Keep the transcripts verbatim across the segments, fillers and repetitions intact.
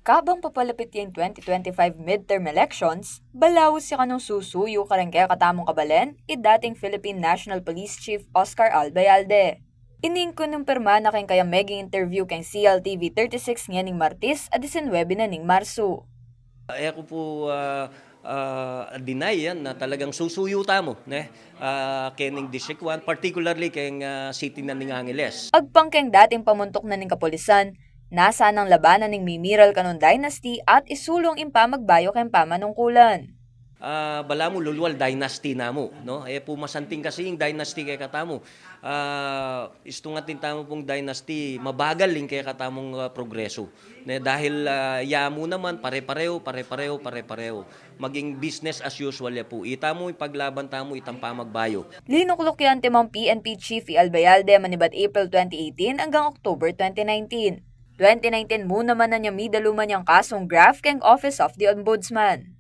Kabang papalapit ya ing twenty twenty-five midterm elections, balaus ya kanung susuyu kareng kekatamung kabalen i dating Philippine National Police Chief Oscar Albayalde. Ini ing kinumpirma na keng kayang meging interview keng C L T V thirty-six ngening Martes a disinwebe na ning Marsu. E ku pu, ah, ah, deny yan na talagang susuyu tamu, ne? Ah, kening District one, particularly keng, ah, city na ning Angeles. Agpang keng dating pamuntuk na ning kapulisan, nasa nang labanan ning mimiral kanung dynasty at isulung ing pamagbayu keng pamanungkulan. Ah, balamu lulwal dynasty namu, no? E pu masanting kasi ing dynasty kekatamu. Ah, istung atin tamu pung dynasty, mabagal ing kekatamung, ah, progreso. Ne, dahil, ah, ya mu naman, pare-pareho, pare-pareho, pare-pareho. Maging business as usual ya pu. Itamu, ipaglaban tamu itang pamagbayu. Linukluk ya antimong P N P chief i Albayalde manibat April twenty eighteen anggang October twenty nineteen. Twenty nineteen mu naman a nya midaluman yang kasung graft keng Office of the Ombudsman.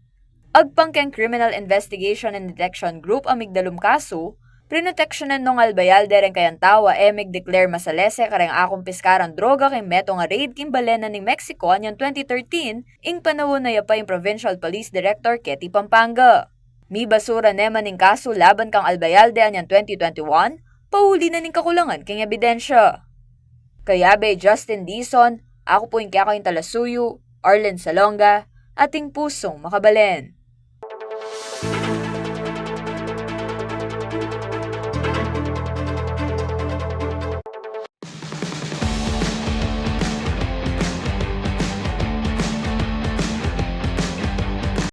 Agpang keng Criminal Investigation and Detection Group a migdalum kasu, prinoteksyonan nong Albayalde reng kayang tau a e migdeclare masalese kareng akumpiskarang droga keng metung a raid king balen na ning Mexico anyang twenty thirteen, ing panaun a ya pa ing Provincial Police Director keti Pampanga. Mibasura ne man ing kasu laban kang Albayalde anyang twenty twenty-one, pauli na ning kakulangan keng ebidensya. Kayabe Justin Dizon, aku pu ing kekatamung talasuyu, Arlen Salonga, ating pusung makabalen.